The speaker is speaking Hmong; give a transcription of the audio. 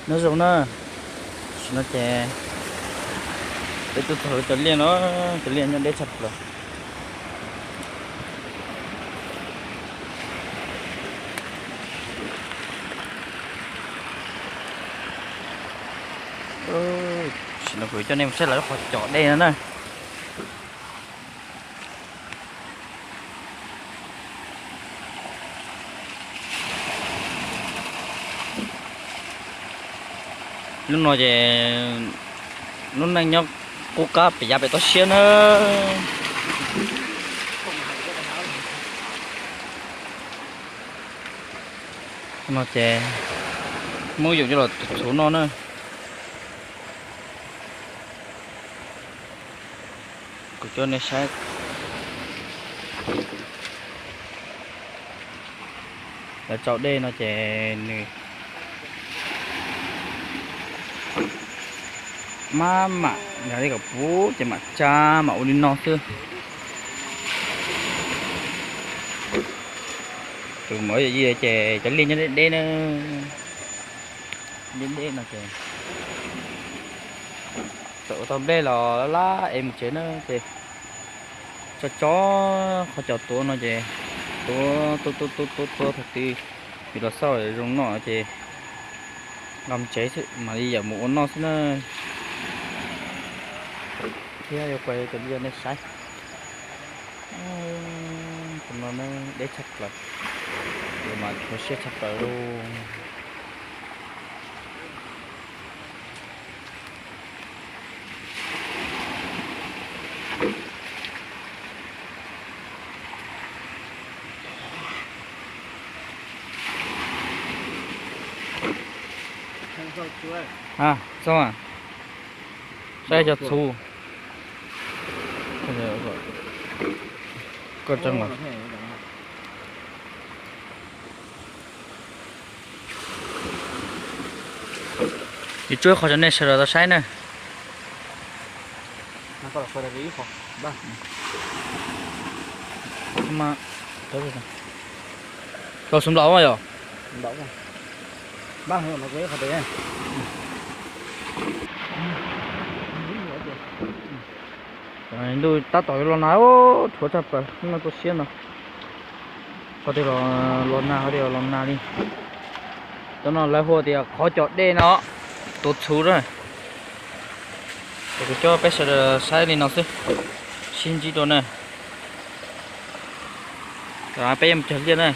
Nyob zoo na, tam sim no ces peb tuaj txog lawv cov liaj no, cov liaj nyob deb tshaj plaws. Tam sim no kuv coj nej mus saib lawv qhov cov dej no na. Hnub no ces lub neej nyob qub qab pem yav pem toj siab na. No ces muab yum coj los txhuv noj na. Kuv coj nej saib. Lawv tsau dej no ces nws maj mam yog li kom puv ces mam tsa mam ua li no xwb. Tus mov yam yi ces cov liaj nyob deb deb na, deb deb no ces txawm ua tau nplej los laj es mus tsev na ces tso tso qhov cos tuav no ces tuav tuav tuav tuav tuav thaum twg yus los xauj zoo noj ces nqa mus tsev xwb mam li yam mus ua noj xwb na. Thiab yuav kuas cov liaj nej saib, tus no deb tshaj plaws, tus mas rhuav siab tshaj plaws lauj. Saib cov txhuv. Koj tseeb los. Yus tsuab qhov rau nej sawv daws tau saib na. Los xub nplaum yom. Ntuj tab tom yuav los nag, rhuav tshaj plaws, no tuaj siab no. Qhov twg los nag, qhov twg los nag li. Cov no lawv hu tias qhov cos dej no, tuav txhuv na. Ces kuv coj peb sawv daws saib li no xwb, sib ntsib dua na. Peb yuav mus cog liaj na.